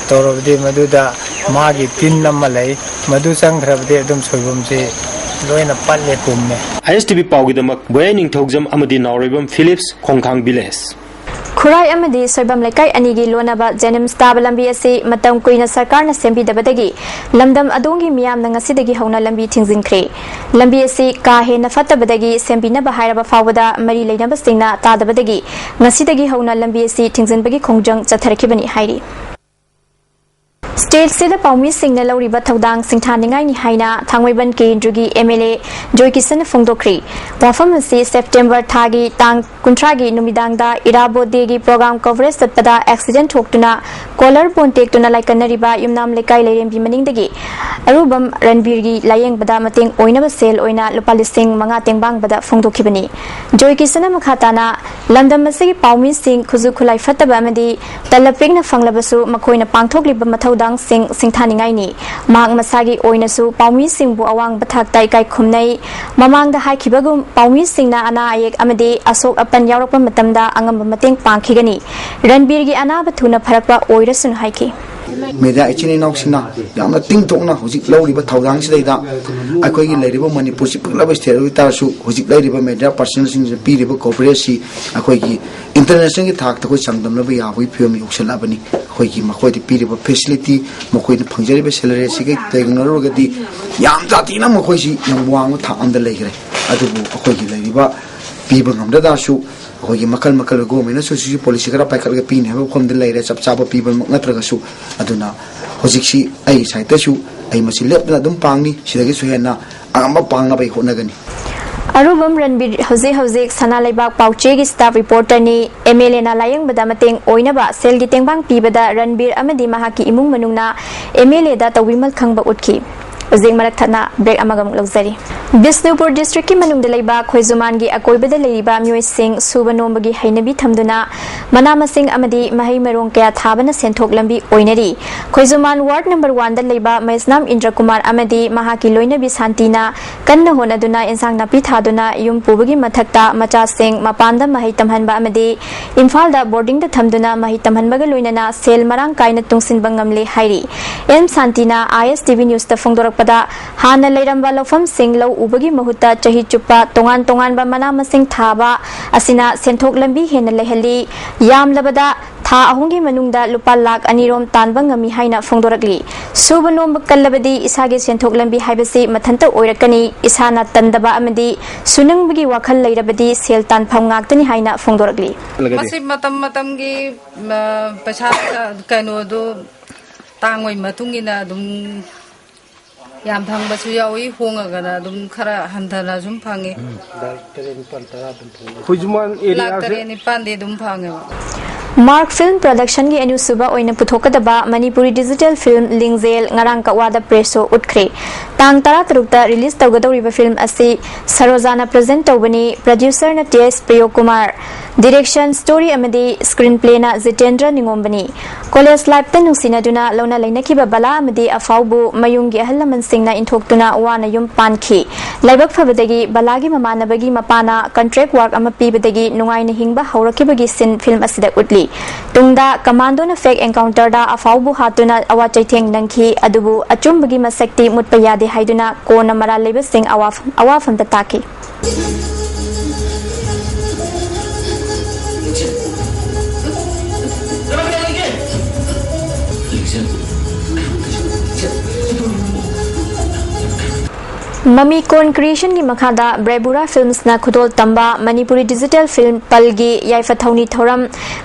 ꯇꯧꯔꯕꯗꯤ ꯃꯗꯨꯗ ꯃꯥꯒꯤ ꯇꯤꯟ ꯑꯃ ꯂꯩ, ꯃꯗꯨ ꯆꯪꯈ꯭ꯔꯕꯗꯤ ꯑꯗꯨꯝ ꯁꯣꯏꯕꯨꯝꯁꯤ ꯂꯣꯏꯅ ꯄꯠꯂꯦ, ꯄꯨꯝꯃꯦ꯫ ꯑꯥꯏ ꯑꯦꯁ ꯇꯤ ꯚꯤ ꯄꯥꯎꯒꯤꯗꯃꯛ ꯕꯣꯌꯥꯏ ꯅꯤꯡꯊꯧꯖꯝ ꯑꯃꯗꯤ ꯅꯥꯎꯔꯩꯕꯝ ꯐꯤꯂꯤꯞꯁ, ꯈꯣꯡꯈꯥꯡ ꯚꯤꯂꯦꯖ꯫ ꯈꯨꯔꯥꯏ ꯑꯃꯗꯤ ꯁꯣꯏꯕꯝ ꯂꯩꯀꯥꯏ ꯑꯅꯤꯒꯤ ꯂꯣꯟꯅꯕ ꯖꯦꯅꯤꯝꯁ ꯇꯥꯕ ꯂꯝꯕꯤ ꯑꯁꯤ ꯃꯇꯝ ꯀꯨꯏꯅ ꯁꯔꯀꯥꯔꯅ ꯁꯦꯝꯕꯤꯗꯕꯗꯒꯤ ꯂꯝꯗꯝ ꯑꯗꯣꯝꯒꯤ ꯃꯤꯌꯥꯝꯅ ꯉꯁꯤꯗꯒꯤ ꯍꯧꯅ ꯂꯝꯕꯤ ꯊꯤꯡꯖꯤꯟꯈ꯭ꯔꯦ꯫ ꯂꯝꯕꯤ ꯑꯁꯤ ꯀꯥ ꯍꯦꯟꯅ ꯐꯠꯇꯕꯗꯒꯤ ꯁꯦꯝꯕꯤꯅꯕ ꯍꯥꯏꯔꯕ ꯐꯥꯎꯕꯗ ꯃꯔꯤ ꯂꯩꯅꯕꯁꯤꯡꯅ ꯇꯥꯗꯕꯗꯒꯤ ꯉꯁꯤꯗꯒꯤ ꯍꯧꯅ ꯂꯝꯕꯤ ꯑꯁꯤ ꯊꯤꯡꯖꯤꯟꯕꯒꯤ ꯈꯣꯡꯖꯪ ꯆꯠꯊꯔꯛꯈꯤꯕꯅꯤ ꯍꯥꯏꯔꯤ꯫ ꯁ꯭ꯇꯦꯠꯁꯤꯗ ꯄꯥꯎꯃꯤꯁꯤꯡꯅ ꯂꯧꯔꯤꯕ ꯊꯧꯗꯥꯡ ꯁꯤꯡꯊꯥꯅꯤꯡꯉꯥꯏꯅꯤ ꯍꯥꯏꯅ ꯊꯥꯡꯃꯩꯕꯟ ꯀꯦꯟꯗ꯭ꯔꯒꯤ ꯑꯦꯝ ꯑꯦꯜ ꯑꯦ ꯖꯣꯏꯀꯤꯁꯟꯅ ꯐꯣꯡꯗꯣꯛꯈ꯭ꯔꯤ꯫ ꯋꯥꯐꯝ ꯑꯁꯤ ꯁꯦꯞꯇꯦꯝꯕꯔ ꯊꯥꯒꯤ ꯇꯥꯡ ꯀꯨꯟꯊ꯭ꯔꯥꯒꯤ ꯅꯨꯃꯤꯗꯥꯡꯗ ꯏꯔꯥꯕꯣꯠ ꯗꯦꯒꯤ ꯄ꯭ꯔꯣꯒ꯭ꯔꯥꯝ ꯀꯣꯚꯔꯦꯖ ꯆꯠꯄꯗ ꯑꯦꯛꯁꯤꯗꯦꯟ ꯊꯣꯛꯇꯨꯅ ꯀꯣꯂꯔ ꯕꯣꯟ ꯇꯦꯛꯇꯨꯅ ꯂꯥꯏꯀꯠꯅꯔꯤꯕ ꯌꯨꯝꯅꯥꯝ ꯂꯩꯀꯥꯏ ꯂꯩꯔꯦꯝꯕꯤ ꯃꯅꯤꯡꯗꯒꯤ ꯑꯔꯨꯕꯝ ꯔꯟꯕꯤꯔꯒꯤ ꯂꯥꯌꯦꯡꯕꯗ ꯃꯇꯦꯡ ꯑꯣꯏꯅꯕ ꯁꯦꯜ ꯑꯣꯏꯅ ꯂꯨꯄꯥ ꯂꯤꯁꯤꯡ ꯃꯉꯥ ꯇꯦꯡꯕꯥꯡꯕꯗ ꯐꯣꯡꯗꯣꯛꯈꯤꯕꯅꯤ꯫ ꯖꯣꯏꯀꯤꯁꯟꯅ ꯃꯈꯥ ꯇꯥꯅ ꯂꯝꯗꯝ ꯑꯁꯤꯒꯤ ꯄꯥꯎꯃꯤꯁꯤꯡ ꯈꯨꯠꯁꯨ ꯈꯨꯠꯂꯥꯏ ꯐꯠꯇꯕ ꯑꯃꯗꯤ ꯇꯂꯕ ꯄꯤꯛꯅ ꯐꯪꯂꯕꯁꯨ ꯃꯈꯣꯏꯅ ꯄꯥꯡꯊꯣꯛꯂꯤꯕ ꯃꯊꯧꯗꯥꯡꯁꯤꯡ ꯁꯤꯡꯊꯥꯅꯤꯡꯉꯥꯏꯅꯤ꯫ ꯃꯍꯥꯛ ꯃꯁꯥꯒꯤ ꯑꯣꯏꯅꯁꯨ ꯄꯥꯎꯃꯤꯁꯤꯡꯕꯨ ꯑꯋꯥꯡꯕ ꯊꯥꯛꯇ ꯏꯀꯥꯏ ꯈꯨꯝꯅꯩ꯫ ꯃꯃꯥꯡꯗ ꯍꯥꯏꯈꯤꯕꯒꯨꯝ ꯄꯥꯎꯃꯤꯁꯤꯡꯅ ꯑꯅꯥ ꯑꯌꯦꯛ ꯑꯃꯗꯤ ꯑꯁꯣꯛ ꯑꯄꯟ ꯌꯥꯎꯔꯛꯄ ꯃꯇꯝꯗ ꯑꯉꯝꯕ ꯃꯇꯦꯡ ꯄꯥꯡꯈꯤꯒꯅꯤ꯫ ꯔꯟꯕꯤꯔꯒꯤ ꯑꯅꯥꯕ ꯊꯨꯅ ꯐꯔꯛꯄ ꯑꯣꯏꯔꯁꯅꯨ ꯍꯥꯏꯈꯤ꯫ ꯃꯦꯗꯤꯌꯥ ꯏꯆꯤꯟ ꯏꯅꯥꯎꯁꯤꯡꯅ ꯌꯥꯝꯅ ꯇꯤꯡꯊꯣꯛꯅ ꯍꯧꯖꯤꯛ ꯂꯧꯔꯤꯕ ꯊꯧꯗꯥꯡꯁꯤꯗꯩꯗ ꯑꯩꯈꯣꯏꯒꯤ ꯂꯩꯔꯤꯕ ꯃꯅꯤꯄꯨꯔꯁꯤ ꯄꯤꯛꯂꯕ ꯁ꯭ꯇꯦꯠ ꯑꯣꯏ ꯇꯥꯔꯁꯨ, ꯍꯧꯖꯤꯛ ꯂꯩꯔꯤꯕ ꯃꯦꯗꯤꯌꯥ ꯄꯥꯔꯁꯅꯦꯜꯁꯤꯡꯁꯤꯅ ꯄꯤꯔꯤꯕ ꯀꯣꯚꯔꯦꯖꯁꯤ ꯑꯩꯈꯣꯏꯒꯤ ꯏꯟꯇꯔꯅꯦꯁꯅꯦꯜꯒꯤ ꯊꯥꯛꯇ ꯑꯩꯈꯣꯏ ꯆꯥꯡꯗꯝꯅꯕ ꯌꯥꯕꯒꯤ ꯐꯤꯕꯝ ꯌꯧꯁꯤꯜꯂꯛꯑꯕꯅꯤ꯫ ꯑꯩꯈꯣꯏꯒꯤ ꯃꯈꯣꯏꯗ ꯄꯤꯔꯤꯕ ꯐꯦꯁꯤꯂꯤꯇꯤ, ꯃꯈꯣꯏꯅ ꯐꯪꯖꯔꯤꯕ ꯁꯦꯂꯔꯤ ꯑꯁꯤꯒ ꯌꯦꯡꯅꯔꯨꯔꯒꯗꯤ ꯌꯥꯝ ꯁꯥꯊꯤꯅ ꯃꯈꯣꯏꯁꯤ ꯌꯥꯝ ꯋꯥꯡꯕ ꯊꯥꯛ ꯑꯃꯗ ꯂꯩꯈ꯭ꯔꯦ꯫ ꯑꯗꯨꯕꯨ ꯑꯩꯈꯣꯏꯒꯤ ꯂꯩꯔꯤꯕ ꯄꯤꯕ ꯉꯝꯗ ꯇꯥꯔꯁꯨ, ꯑꯩꯈꯣꯏꯒꯤ ꯃꯈꯜ ꯃꯈꯜ ꯒꯣꯔꯃꯦꯟꯅꯁꯨ ꯁꯤꯁꯨ ꯄꯣꯂꯤꯁꯤ ꯈꯔ ꯄꯥꯏꯈꯠꯂꯒ ꯄꯤꯅꯤ ꯍꯥꯏꯕ ꯃꯐꯝꯗ ꯂꯩꯔꯦ, ꯆꯞ ꯆꯥꯕ ꯄꯤꯕꯃꯛ ꯅꯠꯇ꯭ꯔꯒꯁꯨ꯫ ꯑꯗꯨꯅ ꯍꯧꯖꯤꯛꯁꯤ ꯑꯩꯒꯤ ꯁꯥꯏꯠꯇꯁꯨ ꯑꯩ ꯃꯁꯤ ꯂꯦꯞꯇꯅ ꯑꯗꯨꯝ ꯄꯥꯡꯅꯤ, ꯁꯤꯗꯒꯤꯁꯨ ꯍꯦꯟꯅ ꯑꯉꯝꯕ ꯄꯥꯡꯅꯕ ꯑꯩ ꯍꯣꯠꯅꯒꯅꯤ꯫ ꯑꯔꯨꯕꯝ ꯔꯟꯕꯤꯔ ꯍꯧꯖꯤꯛ ꯍꯧꯖꯤꯛ ꯁꯅꯥ ꯂꯩꯕꯥꯛ ꯄꯥꯎꯆꯦꯒꯤ ꯁ꯭ꯇꯥꯐ ꯔꯤꯄꯣꯔꯇꯔꯅꯤ꯫ ꯑꯦꯝ ꯑꯦꯜ ꯑꯦꯅ ꯂꯥꯌꯦꯡꯕꯗ ꯃꯇꯦꯡ ꯑꯣꯏꯅꯕ ꯁꯦꯜꯒꯤ ꯇꯦꯡꯕꯥꯡ ꯄꯤꯕꯗ ꯔꯟꯕꯤꯔ ꯑꯃꯗꯤ ꯃꯍꯥꯛꯀꯤ ꯏꯃꯨꯡ ꯃꯅꯨꯡꯅ ꯑꯦꯝ ꯑꯦꯜ ꯑꯦꯗ ꯇꯧꯕꯤꯃꯜ ꯈꯪꯕ ꯎꯠꯈꯤ꯫ ꯍꯧꯖꯤꯛ ꯃꯔꯛ ꯊꯠꯅ ꯕ꯭ꯔꯦꯛ ꯑꯃꯒ ꯑꯃꯨꯛ ꯂꯧꯖꯔꯤ꯫ ꯕꯤꯁꯅꯨꯄꯨꯔ ꯗꯤꯁꯇ꯭ꯔꯤꯛꯀꯤ ꯃꯅꯨꯡꯗ ꯂꯩꯕ ꯈꯣꯏꯖꯨꯃꯥꯟꯒꯤ ꯑꯀꯣꯏꯕꯗ ꯂꯩꯔꯤꯕ ꯃꯤꯑꯣꯏꯁꯤꯡ ꯁꯨꯕ ꯅꯣꯝꯕꯒꯤ ꯍꯩꯅꯕꯤ ꯊꯝꯗꯨꯅ ꯃꯅꯥ ꯃꯁꯤꯡ ꯑꯃꯗꯤ ꯃꯍꯩ ꯃꯔꯣꯡ ꯀꯌꯥ ꯊꯥꯕꯅ ꯁꯦꯟꯊꯣꯛ ꯂꯝꯕꯤ ꯑꯣꯏꯅꯔꯤ꯫ ꯈꯣꯏꯖꯨꯃꯥꯟ ꯋꯥꯔꯗ ꯅꯝꯕꯔ ꯋꯥꯟꯗ ꯂꯩꯕ ꯃꯩꯁꯅꯥꯝ ꯏꯟꯗ꯭ꯔꯀꯨꯃꯥꯔ ꯑꯃꯗꯤ ꯃꯍꯥꯛꯀꯤ ꯂꯣꯏꯅꯕꯤ ꯁꯥꯟꯇꯤꯅ ꯀꯟꯅ ꯍꯣꯠꯅꯗꯨꯅ ꯏꯟꯁꯥꯡ ꯅꯥꯄꯤ ꯊꯥꯗꯨꯅ ꯌꯨꯝ ꯄꯨꯕꯒꯤ ꯃꯊꯛꯇ ꯃꯆꯥꯁꯤꯡ ꯃꯄꯥꯟꯗ ꯃꯍꯩ ꯇꯝꯍꯟꯕ ꯑꯃꯗꯤ ꯏꯝꯐꯥꯜꯗ ꯕꯣꯔꯗꯤꯡꯗ ꯊꯝꯗꯨꯅ ꯃꯍꯩ ꯇꯝꯍꯟꯕꯒ ꯂꯣꯏꯅꯅ ꯁꯦꯜ ꯃꯔꯥꯡ ꯀꯥꯏꯅ ꯇꯨꯡꯁꯤꯟꯕ ꯉꯝꯂꯦ ꯍꯥꯏꯔꯤ꯫ ꯑꯦꯟ ꯁꯥꯟꯇꯤꯅ ꯑꯥꯏ ꯑꯦꯁ ꯇꯤ ꯚꯤ ꯅ꯭ꯌꯨꯁꯇ ꯐꯣꯡꯗꯣꯔꯛꯄꯗ, ꯍꯥꯟꯅ ꯂꯩꯔꯝꯕ ꯂꯧꯐꯝꯁꯤꯡ ꯂꯧ ꯎꯕꯒꯤ ꯃꯍꯨꯠꯇ ꯆꯍꯤ ꯆꯨꯞꯄ ꯇꯣꯉꯥꯟ ꯇꯣꯉꯥꯟꯕ ꯃꯅꯥ ꯃꯁꯤꯡ ꯊꯥꯕ ꯑꯁꯤꯅ ꯁꯦꯟꯊꯣꯛ ꯂꯝꯕꯤ ꯍꯦꯟꯅ ꯂꯩꯍꯜꯂꯤ꯫ ꯌꯥꯝꯂꯕꯗ ꯊꯥ ꯑꯍꯨꯝꯒꯤ ꯃꯅꯨꯡꯗ ꯂꯨꯄꯥ ꯂꯥꯈ ꯑꯅꯤꯔꯣꯝ ꯇꯥꯟꯕ ꯉꯝꯃꯤ ꯍꯥꯏꯅ ꯐꯣꯡꯗꯣꯔꯛꯂꯤ꯫ ꯁꯨꯕ ꯅꯣꯝꯕ ꯀꯜꯂꯕꯗꯤ ꯏꯁꯥꯒꯤ ꯁꯦꯟꯊꯣꯛ ꯂꯝꯕꯤ ꯍꯥꯏꯕꯁꯤ ꯃꯊꯟꯇ ꯑꯣꯏꯔꯛꯀꯅꯤ꯫ ꯏꯁꯥꯅ ꯇꯟꯗꯕ ꯑꯃꯗꯤ ꯁꯨꯅꯤꯡꯕꯒꯤ ꯋꯥꯈꯜ ꯂꯩꯔꯕꯗꯤ ꯁꯦꯜ ꯇꯥꯟꯐꯝ ꯉꯥꯛꯇꯅꯤ ꯍꯥꯏꯅ ꯐꯣꯡꯗꯣꯔꯛꯂꯤ꯫ ꯃꯁꯤ ꯃꯇꯝ ꯃꯇꯝꯒꯤ, ꯑ, ꯄꯩꯁꯥ, ꯑ, ꯀꯩꯅꯣꯗꯣ ꯇꯥꯡꯕꯒꯤ ꯃꯇꯨꯡ ꯏꯟꯅ ꯑꯗꯨꯝ ꯌꯥꯝ ꯐꯪꯕꯁꯨ ꯌꯥꯎꯏ, ꯍꯣꯡꯉꯒꯅ ꯑꯗꯨꯝ ꯈꯔ ꯍꯟꯊꯅ ꯁꯨꯝ ꯐꯪꯉꯤ꯫ ꯈꯣꯏꯖꯨꯃꯥꯟ ꯂꯥꯈ ꯑꯦꯔꯤꯌꯥꯁꯦ ꯇꯔꯦꯠ ꯅꯤꯄꯥꯟꯗꯤ ꯑꯗꯨꯝ ꯐꯪꯉꯦꯕ꯫ ꯃꯥꯔꯛ ꯐꯤꯜꯝ ꯄ꯭ꯔꯗꯛꯁꯟꯒꯤ ꯑꯅꯤꯁꯨꯕ ꯑꯣꯏꯅ ꯄꯨꯊꯣꯛꯀꯗꯕ ꯃꯅꯤꯄꯨꯔꯤ ꯗꯤꯖꯤꯇꯦꯜ ꯐꯤꯜꯝ ꯂꯤꯡꯖꯦꯜ ꯉꯔꯥꯡ ꯀꯛꯋꯥꯗ ꯄ꯭ꯔꯦꯁ ꯁꯣ ꯎꯠꯈ꯭ꯔꯦ꯫ ꯇꯥꯡ ꯇꯔꯥꯇꯔꯨꯛꯇ ꯔꯤꯂꯤꯖ ꯇꯧꯒꯗꯧꯔꯤꯕ ꯐꯤꯜꯝ ꯑꯁꯤ ꯁꯔꯣꯖꯥꯅ ꯄ꯭ꯔꯖꯦꯟ ꯇꯧꯕꯅꯤ꯫ ꯄ꯭ꯔꯗ꯭ꯌꯨꯁꯔꯅ ꯇꯤ ꯑꯦꯁ ꯄ꯭ꯔꯤꯌꯣꯀꯨꯃꯥꯔ, ꯗꯤꯔꯦꯛꯁꯟ, ꯁ꯭ꯇꯣꯔꯤ ꯑꯃꯗꯤ ꯁ꯭ꯀ꯭ꯔꯤꯟ ꯄ꯭ꯂꯦꯅ ꯖꯤꯇꯦꯟꯗ꯭ꯔ ꯅꯤꯉꯣꯝꯕꯅꯤ꯫ ꯀꯣꯂꯦꯖ ꯂꯥꯏꯐꯇ ꯅꯨꯡꯁꯤꯅꯗꯨꯅ ꯂꯧꯅ ꯂꯩꯅꯈꯤꯕ ꯕꯂꯥ ꯑꯃꯗꯤ ꯑꯐꯥꯎꯕꯨ ꯃꯌꯨꯝꯒꯤ ꯑꯍꯜ ꯂꯃꯟꯁꯤꯡꯅ ꯏꯟꯊꯣꯛꯇꯨꯅ ꯋꯥꯅ ꯌꯨꯝ ꯄꯥꯟꯈꯤ꯫ ꯂꯥꯏꯕꯛ ꯐꯕꯗꯒꯤ ꯕꯂꯥꯒꯤ ꯃꯃꯥꯟꯅꯕꯒꯤ ꯃꯄꯥꯅ ꯀꯟꯇ꯭ꯔꯦꯛ ꯋꯥꯔꯛ ꯑꯃ ꯄꯤꯕꯗꯒꯤ ꯅꯨꯡꯉꯥꯏꯅ ꯍꯤꯡꯕ ꯍꯧꯔꯛꯈꯤꯕꯒꯤ ꯁꯤꯟ ꯐꯤꯜꯝ ꯑꯁꯤꯗ ꯎꯠꯂꯤ꯫ ꯇꯨꯡꯗ ꯀꯃꯥꯟꯗꯣꯅ ꯐꯦꯛ ꯑꯦꯟꯀꯥꯎꯟꯇꯔꯗ ꯑꯐꯥꯎꯕꯨ ꯍꯥꯠꯇꯨꯅ ꯑꯋꯥ ꯆꯩꯊꯦꯡ ꯅꯪꯈꯤ꯫ ꯑꯗꯨꯕꯨ ꯑꯆꯨꯝꯕꯒꯤ ꯃꯁꯛꯇꯤ ꯃꯨꯠꯄ ꯌꯥꯗꯦ ꯍꯥꯏꯗꯨꯅ ꯀꯣꯟꯅ ꯃꯔꯥꯜ ꯂꯩꯕꯁꯤꯡ ꯑꯋꯥꯐ-, ꯑꯋꯥꯐꯝꯗ ꯇꯥꯈꯤ꯫ ꯃꯃꯤ ꯀꯣꯟ ꯀ꯭ꯔꯤꯌꯦꯁꯟꯒꯤ ꯃꯈꯥꯗ ꯕ꯭ꯔꯦꯕꯨꯔꯥ ꯐꯤꯜꯝꯁꯅ ꯈꯨꯗꯣꯜ ꯇꯝꯕ ꯃꯅꯤꯄꯨꯔꯤ ꯗꯤꯖꯤꯇꯦꯜ ꯐꯤꯜꯝ ꯄꯜꯒꯤ ꯌꯥꯏꯐ ꯊꯧꯅꯤ ꯊꯧꯔꯝ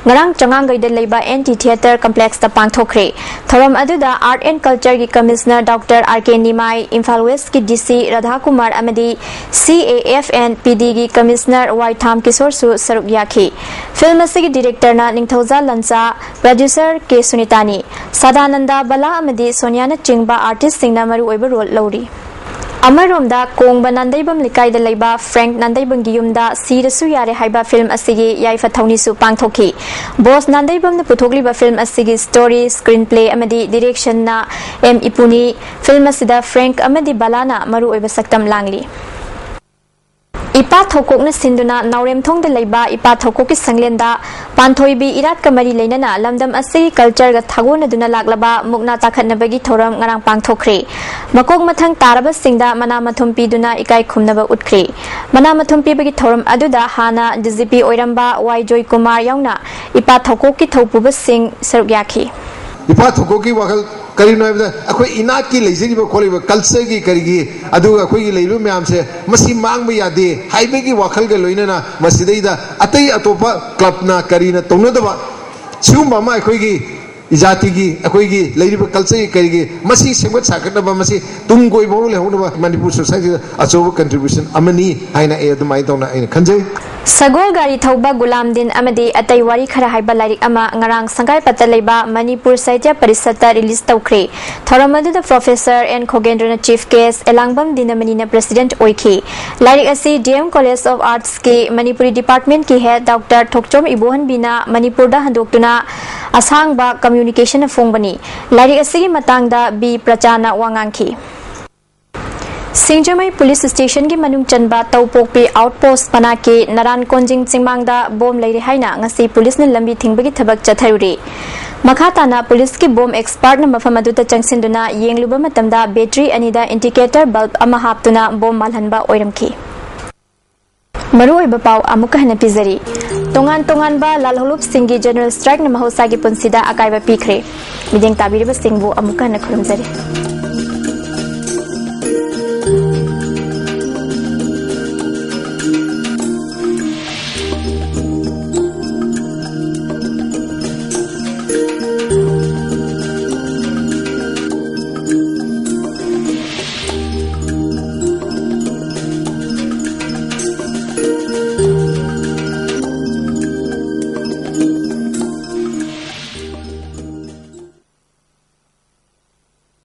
ꯉꯔꯥꯡ ꯆꯉꯥꯡꯒꯩꯗ ꯂꯩꯕ ꯑꯦꯟ ꯇꯤ ꯊꯤꯌꯦꯇꯔ ꯀꯝꯄ꯭ꯂꯦꯛꯁꯇ ꯄꯥꯡꯊꯣꯛꯈ꯭ꯔꯦ꯫ ꯊꯧꯔꯝ ꯑꯗꯨꯗ ꯑꯥꯔꯠ ꯑꯦꯟ ꯀꯜꯆꯔꯒꯤ ꯀꯃꯤꯁꯅꯔ ꯗꯣꯛꯇꯔ ꯑꯥꯔ ꯀꯦ ꯅꯤꯃꯥꯏ, ꯏꯝꯐꯥꯜ ꯋꯦꯁꯀꯤ ꯗꯤ ꯁꯤ ꯔꯥꯙꯥꯀꯨꯃꯥꯔ ꯑꯃꯗꯤ ꯁꯤ A F N P ꯗꯤꯒꯤ commissioner ꯋꯥꯏ ꯊꯥꯝ ꯀꯤꯁꯣꯔꯁꯨ ꯁꯔꯨꯛ ꯌꯥꯈꯤ꯫ ꯐꯤꯜꯝ ꯑꯁꯤꯒꯤ ꯗꯤꯔꯦꯛꯇꯔꯅ ꯅꯤꯡꯊꯧꯖꯥ ꯂꯟꯆꯥ, ꯄ꯭ꯔꯗ꯭ꯌꯨꯁꯔ ꯀꯦ ꯁꯨꯅꯤꯇꯥꯅꯤ꯫ ꯁꯗꯥꯅꯟꯗ ꯕꯂꯥ ꯑꯃꯗꯤ ꯁꯣꯅꯤꯌꯥꯅꯆꯤꯡꯕ ꯑꯥꯔꯇꯤꯁꯁꯤꯡꯅ ꯃꯔꯨꯑꯣꯏꯕ ꯔꯣꯜ ꯂꯧꯔꯤ꯫ ꯑꯃꯔꯣꯝꯗ, ꯀꯣꯡꯕ ꯅꯥꯟꯗꯩꯕꯝ ꯂꯩꯀꯥꯏꯗ ꯂꯩꯕ ꯐ꯭ꯔꯦꯡꯛ ꯅꯥꯟꯗꯩꯕꯝꯒꯤ ꯌꯨꯝꯗ ꯁꯤꯔꯁꯨ ꯌꯥꯔꯦ ꯍꯥꯏꯕ ꯐꯤꯜꯝ ꯑꯁꯤꯒꯤ ꯌꯥꯏꯐ ꯊꯧꯅꯤꯁꯨ ꯄꯥꯡꯊꯣꯛꯈꯤ꯫ ꯕꯣꯁ ꯅꯥꯟꯗꯩꯕꯝꯅ ꯄꯨꯊꯣꯛꯂꯤꯕ ꯐꯤꯜꯝ ꯑꯁꯤꯒꯤ ꯁ꯭ꯇꯣꯔꯤ, ꯁ꯭ꯀ꯭ꯔꯤꯟ ꯄ꯭ꯂꯦ ꯑꯃꯗꯤ ꯗꯤꯔꯦꯛꯁꯟꯅ ꯑꯦꯝ ꯏꯄꯨꯅꯤ꯫ ꯐꯤꯜꯝ ꯑꯁꯤꯗ ꯐ꯭ꯔꯦꯡꯛ ꯑꯃꯗꯤ ꯕꯂꯥꯅ ꯃꯔꯨꯑꯣꯏꯕ ꯁꯛꯇꯝ ꯂꯥꯡꯂꯤ꯫ ꯏꯄꯥ ꯊꯧꯀꯣꯛꯅ ꯁꯤꯟꯗꯨꯅ ꯅꯥꯎꯔꯦꯝꯊꯣꯡꯗ ꯂꯩꯕ ꯏꯄꯥ ꯊꯧꯀꯣꯛꯀꯤ ꯁꯪꯂꯦꯟꯗ ꯄꯥꯟꯊꯣꯏꯕꯤ ꯏꯔꯥꯠꯀ ꯃꯔꯤ ꯂꯩꯅꯅ ꯂꯝꯗꯝ ꯑꯁꯤꯒꯤ ꯀꯜꯆꯔꯒ ꯊꯥꯒꯣꯟꯅꯗꯨꯅ ꯂꯥꯛꯂꯕ ꯃꯨꯛꯅꯥ ꯇꯥꯈꯠꯅꯕꯒꯤ ꯊꯧꯔꯝ ꯉꯔꯥꯡ ꯄꯥꯡꯊꯣꯛꯈ꯭ꯔꯦ꯫ ꯃꯀꯣꯛ ꯃꯊꯪ ꯇꯥꯔꯕꯁꯤꯡꯗ ꯃꯅꯥ ꯃꯊꯨꯝ ꯄꯤꯗꯨꯅ ꯏꯀꯥꯏ ꯈꯨꯝꯅꯕ ꯎꯠꯈ꯭ꯔꯦ꯫ ꯃꯅꯥ ꯃꯊꯨꯝ ꯄꯤꯕꯒꯤ ꯊꯧꯔꯝ ꯑꯗꯨꯗ ꯍꯥꯟꯅ ꯗꯤ ꯖꯤ ꯄꯤ ꯑꯣꯏꯔꯝꯕ ꯋꯥꯏ ꯖꯣꯏꯀꯨꯃꯥꯔ ꯌꯥꯎꯅ ꯏꯄꯥ ꯊꯧꯀꯣꯛꯀꯤ ꯊꯧꯄꯨꯕꯁꯤꯡ ꯁꯔꯨꯛ ꯌꯥꯈꯤ꯫ ꯏꯄꯥ ꯊꯧꯀꯣꯛꯀꯤ ꯋꯥꯈꯜ ꯀꯔꯤꯅꯣ ꯍꯥꯏꯕꯗ, ꯑꯩꯈꯣꯏ ꯏꯅꯥꯠꯀꯤ ꯂꯩꯖꯔꯤꯕ ꯈꯣꯠꯂꯤꯕ ꯀꯜꯆꯔꯒꯤ ꯀꯔꯤꯒꯤ, ꯑꯗꯨꯒ ꯑꯩꯈꯣꯏꯒꯤ ꯂꯩꯔꯤꯕ ꯃꯌꯥꯝꯁꯦ ꯃꯁꯤ ꯃꯥꯡꯕ ꯌꯥꯗꯦ ꯍꯥꯏꯕꯒꯤ ꯋꯥꯈꯜꯒ ꯂꯣꯏꯅꯅ ꯃꯁꯤꯗꯩꯗ ꯑꯇꯩ ꯑꯇꯣꯞꯄ ꯀ꯭ꯂꯕꯅ ꯀꯔꯤꯅ ꯇꯧꯅꯗꯕ ꯁꯤꯒꯨꯝꯕ ꯑꯃ ꯑꯩꯈꯣꯏꯒꯤ ꯖꯥꯇꯤꯒꯤ, ꯑꯩꯈꯣꯏꯒꯤ ꯂꯩꯔꯤꯕ ꯀꯜꯆꯔꯒꯤ ꯀꯔꯤꯒꯤ ꯃꯁꯤ ꯁꯦꯝꯒꯠ ꯁꯥꯒꯠꯅꯕ, ꯃꯁꯤ ꯇꯨꯡ ꯀꯣꯏꯕ ꯐꯥꯎ ꯂꯩꯍꯧꯅꯕ ꯃꯅꯤꯄꯨꯔ ꯁꯣꯁꯥꯏꯇꯤꯗ ꯑꯆꯧꯕ ꯀꯟꯇ꯭ꯔꯤꯕ꯭ꯌꯨꯁꯟ ꯑꯃꯅꯤ ꯍꯥꯏꯅ ꯑꯩ ꯑꯗꯨꯃꯥꯏꯅ ꯇꯧꯅ ꯑꯩꯅ ꯈꯟꯖꯩ꯫ ꯁꯒꯣꯜ ꯒꯥꯔꯤ ꯊꯧꯕ ꯒꯨꯂꯥꯝꯗꯤꯟ ꯑꯃꯗꯤ ꯑꯇꯩ ꯋꯥꯔꯤ ꯈꯔ ꯍꯥꯏꯕ ꯂꯥꯏꯔꯤꯛ ꯑꯃ ꯉꯔꯥꯡ ꯁꯪꯒꯥꯏꯄꯠꯇ ꯂꯩꯕ ꯃꯅꯤꯄꯨꯔ ꯁꯥꯍꯤꯇ꯭ꯌ ꯄꯔꯤꯁꯠꯇ ꯔꯤꯂꯤꯖ ꯇꯧꯈ꯭ꯔꯦ꯫ ꯊꯧꯔꯝ ꯑꯗꯨꯗ ꯄ꯭ꯔꯣꯐꯦꯁꯔ ꯑꯦꯟ ꯈꯣꯒꯦꯟꯗ꯭ꯔꯅ ꯆꯤꯐ ꯒꯦꯁ꯭ꯠ, ꯑꯦꯂꯥꯡꯕꯝ ꯗꯤꯅꯃꯅꯤꯅ ꯄ꯭ꯔꯦꯁꯤꯗꯦꯟꯠ ꯑꯣꯏꯈꯤ꯫ ꯂꯥꯏꯔꯤꯛ ꯑꯁꯤ ꯗꯤ ꯑꯦꯝ ꯀꯣꯂꯦꯖ ꯑꯣꯐ ꯑꯥꯔꯠꯁꯀꯤ ꯃꯅꯤꯄꯨꯔꯤ ꯗꯤꯄꯥꯔꯠꯃꯦꯟꯠꯀꯤ ꯍꯦꯗ ꯗꯣꯛꯇꯔ ꯊꯣꯛꯆꯣꯝ ꯏꯕꯣꯍꯟꯕꯤꯅ ꯃꯅꯤꯄꯨꯔꯗ ꯍꯟꯗꯣꯛꯇꯨꯅ ꯑꯁꯥꯡꯕ ꯀꯝꯃ꯭ꯌꯨꯅꯤꯀꯦꯁꯟꯅ ꯐꯣꯡꯕꯅꯤ꯫ ꯂꯥꯏꯔꯤꯛ ꯑꯁꯤꯒꯤ ꯃꯇꯥꯡꯗ ꯕꯤ ꯄ꯭ꯔꯆꯥꯅ ꯋꯥ ꯉꯥꯡꯈꯤ꯫ ꯁꯤꯡꯖꯃꯩ ꯄꯨꯂꯤꯁ ꯁ꯭ꯇꯦꯁꯟꯒꯤ ꯃꯅꯨꯡ ꯆꯟꯕ ꯇꯧꯄꯣꯛꯄꯤ ꯑꯥꯎꯠꯄꯣꯁ ꯃꯅꯥꯛꯀꯤ ꯅꯔꯥꯟ ꯀꯣꯟꯖꯤꯡ ꯆꯤꯡꯃꯥꯡꯗ ꯕꯣꯝ ꯂꯩꯔꯦ ꯍꯥꯏꯅ ꯉꯁꯤ ꯄꯨꯂꯤꯁꯅ ꯂꯝꯕꯤ ꯊꯤꯡꯕꯒꯤ ꯊꯕꯛ ꯆꯠꯊꯔꯨꯔꯤ꯫ ꯃꯈꯥ ꯇꯥꯅ ꯄꯨꯂꯤꯁꯀꯤ ꯕꯣꯝ ꯑꯦꯛꯁꯄꯥꯔꯠꯅ ꯃꯐꯝ ꯑꯗꯨꯗ ꯆꯪꯁꯤꯟꯗꯨꯅ ꯌꯦꯡꯂꯨꯕ ꯃꯇꯝꯗ ꯕꯦꯇ꯭ꯔꯤ ꯑꯅꯤꯗ ꯏꯟꯗꯤꯀꯦꯇꯔ ꯕꯜꯕ ꯑꯃ ꯍꯥꯞꯇꯨꯅ ꯕꯣꯝ ꯃꯥꯜꯍꯟꯕ ꯑꯣꯏꯔꯝꯈꯤ꯫ ꯃꯔꯨꯑꯣꯏꯕ ꯄꯥꯎ ꯑꯃꯨꯛꯀ ꯍꯟꯅ ꯄꯤꯖꯔꯤ꯫ ꯇꯣꯉꯥꯟ ꯇꯣꯉꯥꯟꯕ ꯂꯥꯜꯍꯧꯂꯨꯞꯁꯤꯡꯒꯤ ꯖꯦꯅꯔꯦꯜ ꯁ꯭ꯇ꯭ꯔꯥꯏꯛꯅ ꯃꯍꯧꯁꯥꯒꯤ ꯄꯨꯟꯁꯤꯗ ꯑꯀꯥꯏꯕ ꯄꯤꯈ꯭ꯔꯦ꯫ ꯃꯤꯠꯌꯦꯡ ꯇꯥꯕꯤꯔꯤꯕꯁꯤꯡꯕꯨ ꯑꯃꯨꯛꯀ ꯍꯟꯅ ꯈꯨꯔꯨꯝꯖꯔꯤ꯫